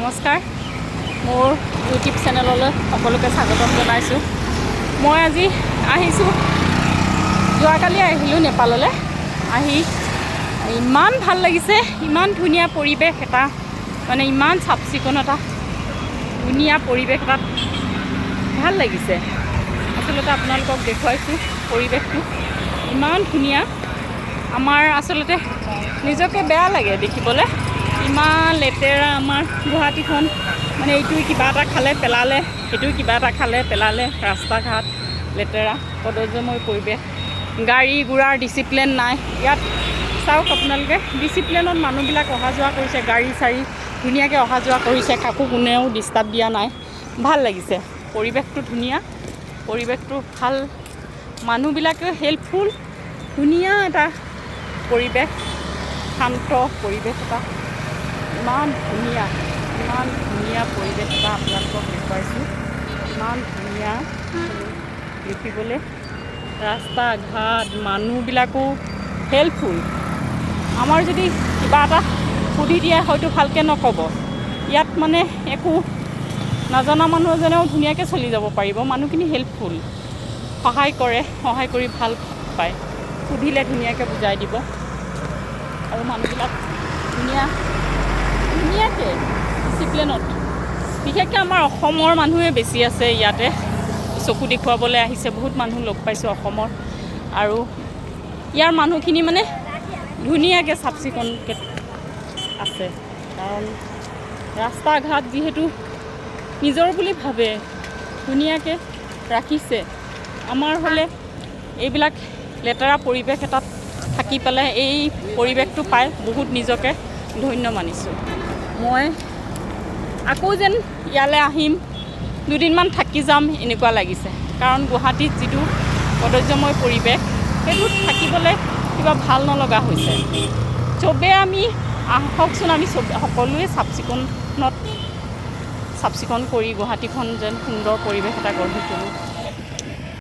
নমস্কাৰ, মোৰ ইউটিউব চেনেললৈ সকলোকে স্বাগতম জনাইছোঁ। মই আজি আহিছোঁ, যোৱাকালি আহিলোঁ নেপাললৈ। আহি ইমান ভাল লাগিছে, ইমান ধুনীয়া পৰিৱেশ এটা, মানে ইমান চাফ চিকুণ এটা ধুনীয়া পৰিৱেশ এটাত ভাল লাগিছে। আচলতে আপোনালোকক দেখুৱাইছোঁ পৰিৱেশটো ইমান ধুনীয়া। আমাৰ আচলতে নিজকে বেয়া লাগে দেখিবলৈ, ইমান লেতেৰা আমাৰ গুৱাহাটীখন। মানে এইটো কিবা এটা খালে পেলালে, সেইটো কিবা এটা খালে পেলালে, ৰাস্তা ঘাট লেতেৰা, কদৰ্যময় পৰিৱেশ, গাড়ী ঘোঁৰাৰ ডিচিপ্লিন নাই। ইয়াত চাওক আপোনালোকে, ডিচিপ্লিনত মানুহবিলাক অহা যোৱা কৰিছে, গাড়ী চাড়ী ধুনীয়াকৈ অহা যোৱা কৰিছে, কাকো কোনেও ডিষ্টাৰ্ব দিয়া নাই। ভাল লাগিছে, পৰিৱেশটো ধুনীয়া, পৰিৱেশটো ভাল, মানুহবিলাকেও হেল্পফুল। ধুনীয়া এটা পৰিৱেশ, শান্ত পৰিৱেশ এটা, ইমান ধুনীয়া, ইমান ধুনীয়া পৰিৱেশ এটা আপোনালোকক দেখুৱাইছোঁ। ইমান ধুনীয়া দেখিবলৈ, ৰাস্তা ঘাট, মানুহবিলাকো হেল্পফুল। আমাৰ যদি কিবা এটা সুধি দিয়ে, হয়তো ভালকৈ নক'ব। ইয়াত মানে একো নজনা মানুহ এজনেও ধুনীয়াকৈ চলি যাব পাৰিব। মানুহখিনি হেল্পফুল, সহায় কৰে, সহায় কৰি ভাল পায়, সুধিলে ধুনীয়াকৈ বুজাই দিব। আৰু মানুহবিলাক ধুনীয়া ধুনীয়াকৈ ডিচিপ্লিনত। বিশেষকৈ আমাৰ অসমৰ মানুহে বেছি আছে ইয়াতে, চকু দেখুৱাবলৈ আহিছে। বহুত মানুহ লগ পাইছোঁ অসমৰ। আৰু ইয়াৰ মানুহখিনি মানে ধুনীয়াকৈ চাফ চিকুণকৈ আছে, কাৰণ ৰাস্তা ঘাট যিহেতু নিজৰ বুলি ভাবে, ধুনীয়াকৈ ৰাখিছে। আমাৰ হ'লে এইবিলাক লেতেৰা পৰিৱেশ এটাত থাকি পেলাই এই পৰিৱেশটো পাই বহুত নিজকে ধন্য মানিছোঁ। মই আকৌ যেন ইয়ালৈ আহিম, দুদিনমান থাকি যাম, এনেকুৱা লাগিছে। কাৰণ গুৱাহাটীত যিটো কদৰ্যময় পৰিৱেশ, সেইটোত থাকিবলৈ কিবা ভাল নলগা হৈছে। চবেই আমি আহকচোন, আমি চব সকলোৱে চাফ চিকুণত চাফ চিকুণ কৰি গুৱাহাটীখন যেন সুন্দৰ পৰিৱেশ এটা গঢ়ি তোলোঁ।